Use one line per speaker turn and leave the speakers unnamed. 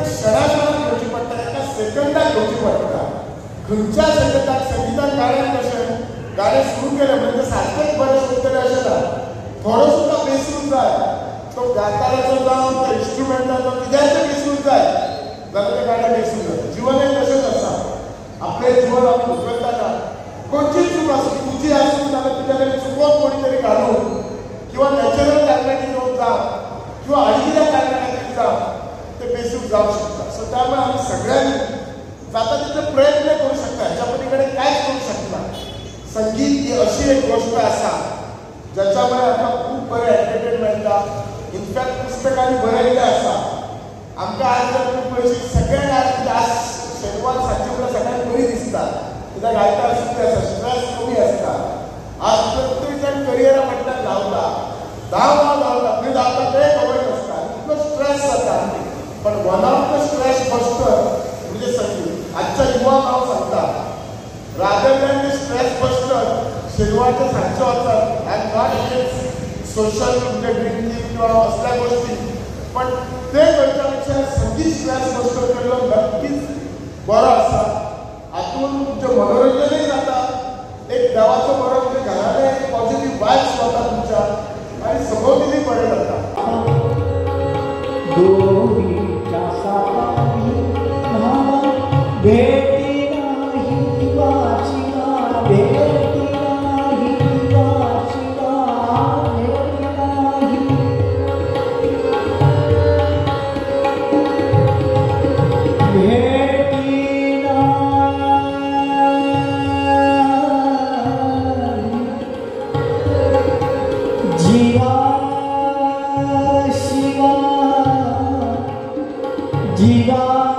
क्षणा घेवची पडटा, एका सेकंदाक घेवची पडटा. खंयच्या सेकंदाक संगितान गाण्यान कशें गाणें सुरू केलें म्हणजे सारकेंच बरें सोदतलें अशें ना, थोडो सुद्दां बेसून जाय, तो गाताराचो जावं त्या इन्स्ट्रुमेंटाचो कित्याचें बेसून जाय जाल्यार तें गाणें बेसून जाता. जिवनय तशेंच आसा, आपलें जीवन आमी उखलतना खंयचीच चूक आसूं, तुजी आसूं जाल्यार तुज्या कडेन चुकोवन कोणी तरी घालूं किंवा नॅचरल कारणांनी येवन जावं किंवा आडकिल्ल्या कारणां खातीर जावं, ते बेसून जावंक शकता. सो त्यामुळे आमी सगळ्यांनी जाता तितले प्रयत्न करूं शकता, ह्याच्या पलीकडे कांयच करूं शकना. संगीत ही अशी एक गोष्ट आसा ज्याच्यामुळे आमकां खूब बरें एंटरटेनमेंट मेळटा. इनफॅक्ट पुस्तकांनी बरयल्लें आसा आमकां आज जर तुमी पळयशी सगळ्यांक आज आज शेनवार सांजचे उपरांत सगळ्यांक बरी दिसता, कित्याक आयतार सुट्टी आसा, स्ट्रेस कमी आसता. आज प्रत्येक जाण करियरा फाटल्यान धांवता, धांव धांव धांवता, खंय धांवता तें खबर नासता, इतलो स्ट्रेस जाता. पण one of the stress buster म्हणजे संगीत. आजच्या युवांक हांव सांगता, रादर दॅन स्ट्रेस बस्टर शेनवारच्या सांजचे वचप, I am not against social म्हणजे ड्रिंकींग किंवा असल्या गोष्टी, पण ते करच्या पेक्षा संगीत स्ट्रेस बस्टर केल्लो नक्कीच बरो आसा. हातून तुमचें मनोरंजनय जाता, एक देवाचो बरो म्हणजे घरांत एक पॉझिटिव्ह वायब्स वता तुमच्या आनी सभोवतीय बरें जाता.
भेटी नाही वाचिका, भेटी नाही वाचिका, भेटी नाही. भेटी नाही जीवा शिवा, जीवा